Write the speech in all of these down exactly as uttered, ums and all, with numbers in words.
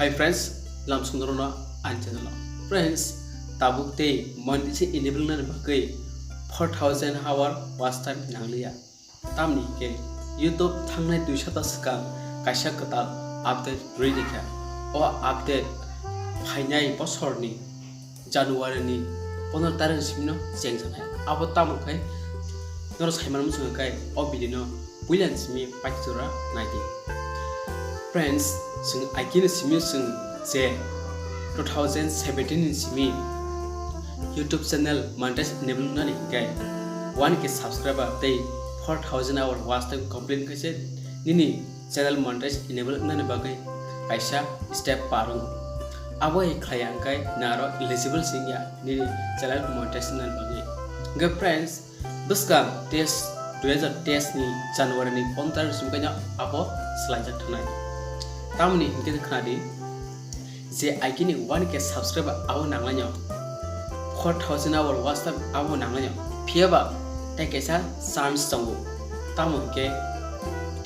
Hi friends, lamsong norokno ani channel o. Friends, tabuk tei monetization enable wngnani bagwi four thousand hour watch time nangliya. Tamni hwnkhe YouTube thangnai dui sapta swkang kaisa kwtal update rwi rikha. O update phainai bosorni January ni pondro tarikh ni simi no chengjaknai. Abo tamo khe norok saiman muchungo khe o video no puila ni simi paithura naidi. Friends, chwng aikini simi chwng je two thousand seventeen ni simi YouTube channel monetize enable wngnani hwnkhe one K subscriber tei four thousand hour watch time complete khaise nini channel monetize enable wngnani bagwi kaisa step par wngo. Abo hai khlai ya hwnkhe naro eligible se wngya nini channel monetize wngnani bagwi. Hwnkhe friends, bwskang test dui hazar teis ni January ni pondro tarikh simi kaino abo swlaijak thanai. Tamoni hwnkhe khnadi, je aikini one K subscriber abo nanglaino, four thousand hour watch time abo nanglaino, phiyaba tei kaisa chance tongo, tamo hwnkhe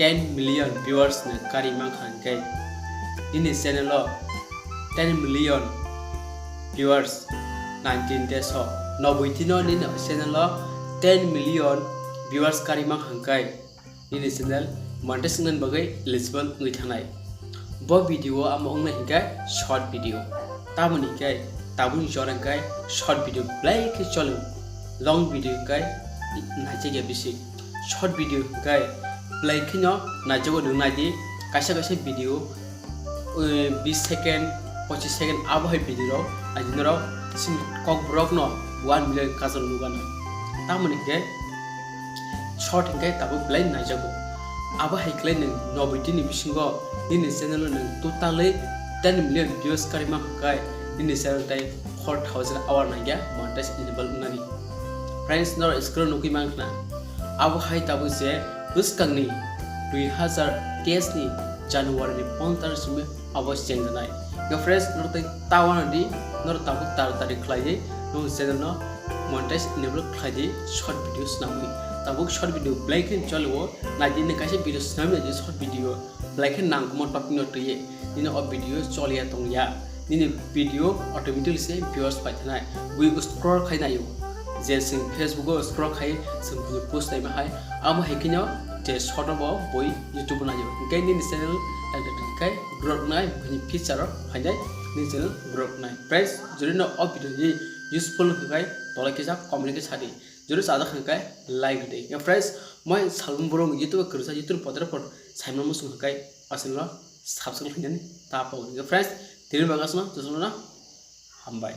ten million viewers no kari mankha hwnkhe nini channel o ten million viewers nineteen days o, noboi dino nini channel o ten million viewers kari mankha hwnkhe nini channel monetize wngnani bagwi eligible wngwi thanai. Bo video o amo wngnai hwnkhe short video. Tamoni hwnkhe tabukni jora hwnkhe short video belai khe choli, long video hwnkhe naijakya bisi. Short video hwnkhe belai kheno naijago, nwng naidi kaisa kaisa video, eh, bis second, pochis second abo hai video rok naidi norok chini kokborok no one million kajal nukgana. Tamoni hwnkhe short hwnkhe tabuk belai naijago. Abo hai khlai nwng noboi dini bisingo nini channel o nwng totally ten million views karima hwnkhe nini channel tei four thousand hour nangya monetize enable wngnani. Friends, norok screen o nugwi mankha na, abo hai tabuk je bwskangni dui hazar teis ni January ni pondro tarikh simi abo chengjaknai. Hwnkhe friends, norok tei ta uanadi, norok tabuk taratari khlaiwi nokni channel no monetize enable khlaidi, short video swnamwi. Tabuk short video belai khe cholio, naidi nini kaisa video swnamwi naidi short video, belai khe nangkukma topic no twiwi nini o video choliya tongya. Nini video automatically se viewers pai thanai. Bui scroll khai naio. Je chwng Facebook o scroll khai chwng video post naima hai. Amo hai kheno je short o bo bui YouTube o naio. Hwnkhe nini channel khai grow wngnai, bini future o phainai nini channel grow wngnai. Friends, jodi no o video ni useful hwnkhe tolai kisa comment khe sadi. Jodi chajak hwnkhe like rwdi. Hwnkhe friends, moi salbrum borok YouTube o kwrwsa YouTube podre pod saimano muchung hwnkhe o channel o subscribe khlainani ta pogdi. Hwnkhe friends, tini bagwi aswkno, jotono hambai.